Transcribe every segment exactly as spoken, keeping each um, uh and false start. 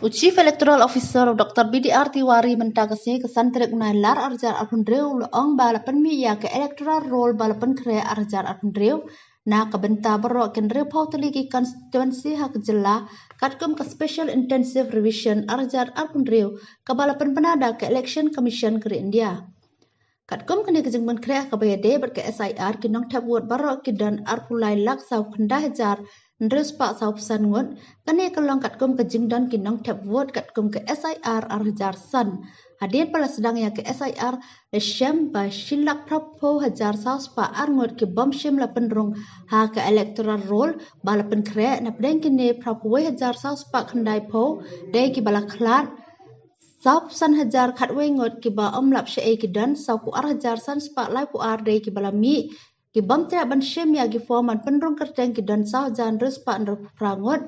U Chief Electoral Officer Doctor B D R Tiwari mynta ka sngi ka san tarik u Nailar ar hajar arphew hynriew u la ong ba la pynmih ïa ka electoral roll ba la pynkhreh ar hajar arphew hynriew na ka bynta baroh ki hynriewphew tylli ki constituency ha ka jylla katkum ka Special Intensive Revision ar hajar arphew hynriew kaba la pynbna da ka Election Commission ka ri India. Katkum kane ka jingpynkhreh kaba ïadei bad ka S I R, ki nongthep vote baroh ki don arphew lai lak saw khyndai hajar hynriew spah saw phew san ngut. Kane ka long katkum ka jingdon ki nongthep vote katkum ka S I R ar hajar san. Hadien ba la sdang ïa ka S I R, la shem ba shi lak phraphew hajar saw spah ar ngut ki bym shym la pynrung ha ka electoral roll ba la pynkhreh. Napdeng kine, phraphew wei hajar saw spah khyndaiphew dei kiba la khlad, saw phew san hajar khatwei ngut kiba ym lap shaei ki don, saw phew ar hajar san spah laiphew ar dei kiba la mih. Ki bym treh ban shim ïa ki form ban pynrung kyrteng ki don saw hajar hynriew spah hynriewphew phra ngut,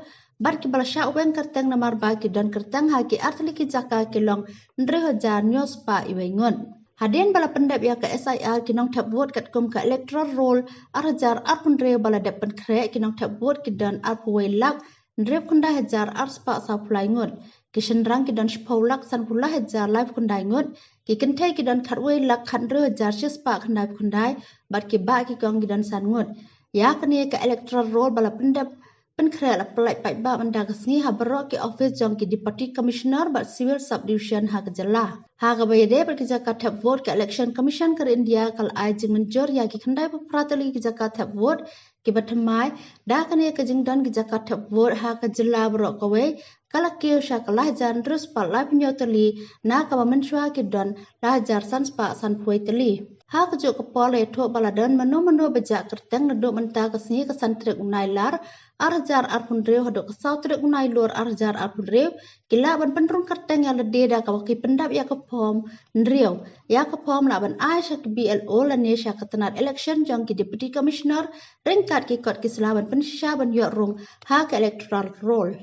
bad kiba la shah weng kyrteng namar ba ki don kyrteng ha ki artylli ki jaka ki long hynriew hajar hynñiew spah uwei ngut. Hadien ba la pyndep ïa ka S I R, ki nongthep vote katkum ka electoral roll ar hajar arphew hynriew ba la dep pynkhreh, ki nongthep vote ki don arphew wei lak hynriewphew khyndai hajar ar spah sawphew lai ngut. Ki shynrang ki don shiphew lak sanphew lai hajar laiphew khyndai ngut. Ki kynthei ki don khatwei lak khathynriew hajar shi spah khyndaiphew khyndai, bad ki bah ki kong ki don san ngut. Ïa kane ka electoral roll ba la pyndep pynkhreh la pyllait paidbah mynta ka sngi ha baroh ki ophis jong ki Deputy Commissioner bad Civil Subdivision ha ka jylla. Ha kaba ïadei bad ki jaka thep vote, ka Election Commission ka ri India ka la ai jingmynjur ïa ki khyndai phew phra tylli ki jaka thep vote kiba thymmai. Da kane ka jingdon ki jaka thep vote ha ka jylla baroh kawei ka la kiew sha ka lai hajar hynriew spah laiphew hynñiew tylli, na kaba mynshuwa ki don lai hajar san spah sanphew wei tylli. Ha kajuh ka por, la ïathuh ba la don mano mano ba jah kyrteng naduh mynta ka sngi ka san tarik u Nailar ar hajar arphew hynriew haduh ka saw tarik u Nailur ar hajar arphew hynriew, ki lah ban pynrung kyrteng ïa lade da kaba ki pyndap ïa ka form hynriew. Ïa ka form lah ban ai sha ka B L O lane sha ka tnat election jong ki Deputy Commissioner ryngkat ki kot ki sla ban pynshisha ban ïoh rung ha ka electoral roll.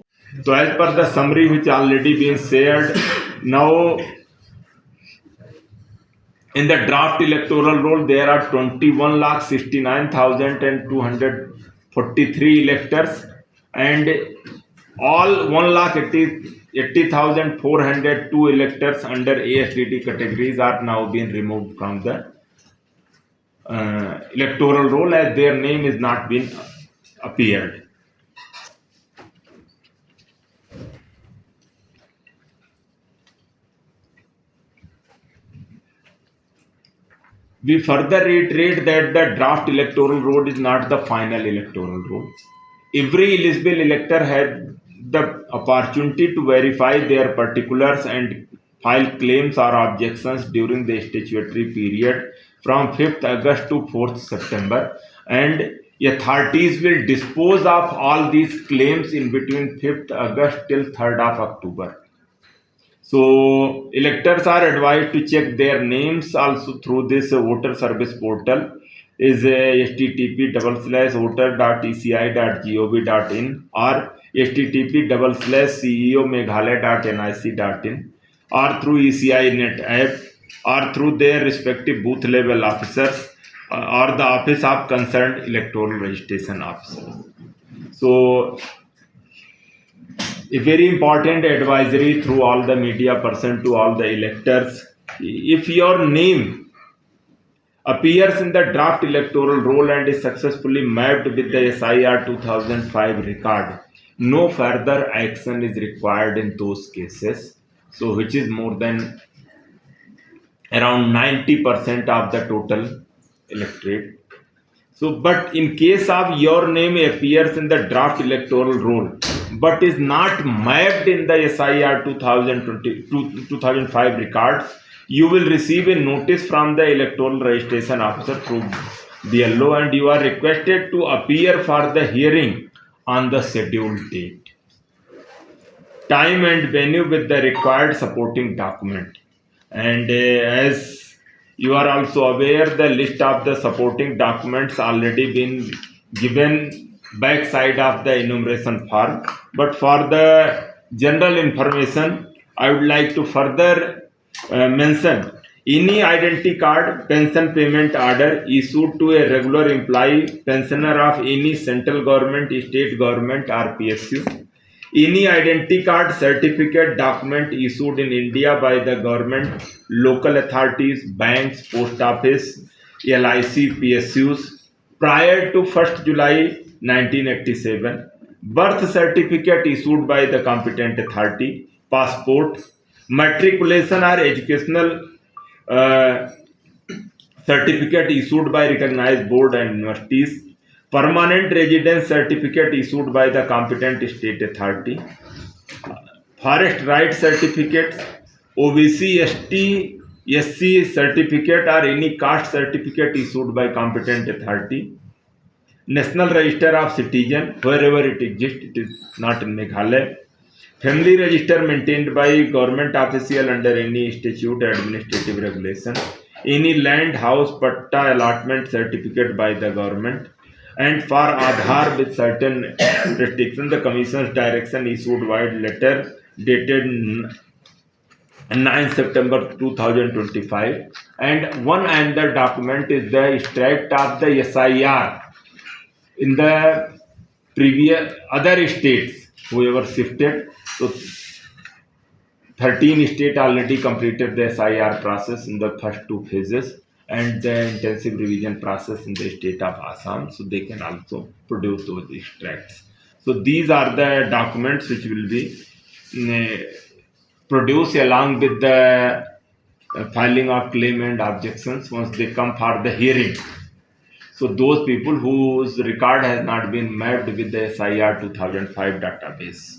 So as per the summary which already been shared, now in the draft electoral roll there are twenty-one lakh sixty-nine thousand and two hundred forty-three electors, and all one lakh eighty, eighty thousand four hundred two electors under A S T T categories are now being removed from the uh, electoral roll as their name is not been appeared. We further reiterate that the draft electoral roll is not the final electoral roll. Every eligible elector had the opportunity to verify their particulars and file claims or objections during the statutory period from fifth August to fourth September, and authorities will dispose of all these claims in between fifth August till third of October. So electors are advised to check their names also through this voter service portal, is, uh, H T T P double slash voter dot E C I dot G O V dot in or H T T P double slash C E O Meghalaya dot N I C dot in or through E C I Net app or through their respective booth level officers, uh, or the office of concerned electoral registration officer. So a very important advisory through all the media person to all the electors. If your name appears in the draft electoral roll and is successfully mapped with the S I R two thousand five record, no further action is required in those cases. So, which is more than around ninety percent of the total electorate. So, but in case of your name appears in the draft electoral roll, but is not mapped in the S I R two thousand twenty, two, two thousand five records, you will receive a notice from the electoral registration officer through B L O, and you are requested to appear for the hearing on the scheduled date, time and venue with the required supporting document. And, uh, as you are also aware, the list of the supporting documents already been given back side of the enumeration form. But for the general information, I would like to further, uh, mention any identity card, pension payment order issued to a regular employee, pensioner of any central government, state government, or P S U, Any identity card, certificate, document issued in India by the government, local authorities, banks, post office, L I C, P S Us, prior to first July nineteen eighty-seven, birth certificate issued by the competent authority, passport, matriculation or educational, uh, certificate issued by recognized board and universities, permanent residence certificate issued by the competent state authority, forest right certificate, O B C, S T, S C certificate or any caste certificate issued by competent authority, National Register of Citizen, wherever it exists, it is not in Meghalaya, family register maintained by government official under any statute, administrative regulation, any land, house, patta allotment certificate by the government, and for Aadhaar with certain restrictions, the Commission's direction issued wide letter dated n- ninth September two thousand twenty-five. And one another document is the extract of the S I R in the previous other states, whoever shifted. So thirteen states already completed the S I R process in the first two phases and the intensive revision process in the state of Assam. So they can also produce those extracts. So these are the documents which will be, mm, produced along with the, uh, filing of claim and objections once they come for the hearing. So those people whose record has not been mapped with the S I R two thousand five database.